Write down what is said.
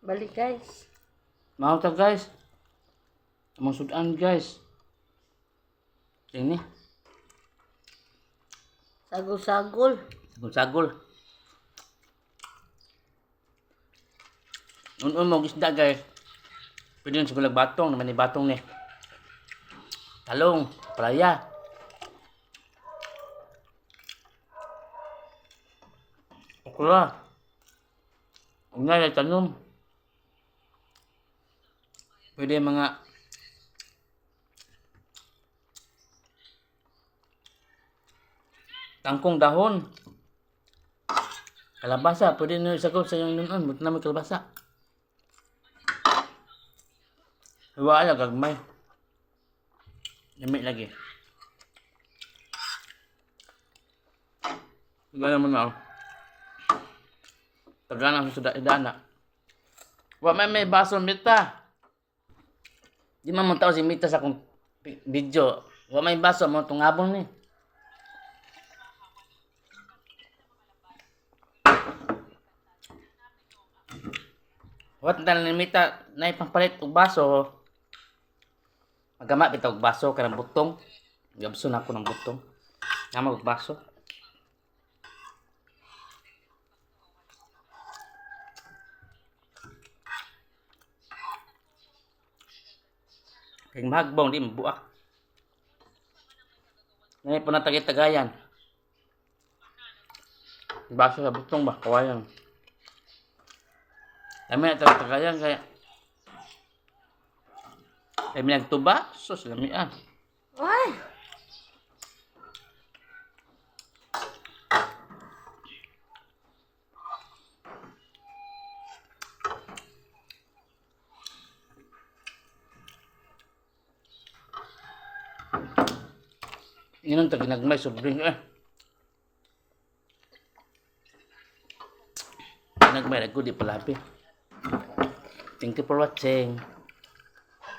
Balik, guys. Mao ta, guys. Among sudan, guys. Ini. Sagol-sagol. Sagol-sagol. Un-un mo isda, guys. Pwede yun sa gulag batong, naman ni batong ni. Talong, palaya. Okra. Unay ay tanom. Pwede mga tangkong dahon. Kalabasa, pwede nyo isagol sa inyong inunon. Buti naman kalabasa. Wala, gagmay. Yami lagi. Wala mo na, oh. Tagana sa suda idana. Wa may baso, Mita. Di man mo tao si Mita sa akong video. Wa may baso mo tungabon ni. Wat na ni Mita nay pampalit og baso. Magama bitaw og baso kanang butong. Gabso na ako ng butong. Nama og baso. Kay mahagbong di mabuak. Ngayon po natagay-tagayan. Baso sa butong ba? Kawayan. Kami na tagayan kaya. Kami nagtuba. Sus, lamian. Ay! Yun ang taginagmay soft drink eh. Ginagmay, nagkudi palabi. Thank you for watching.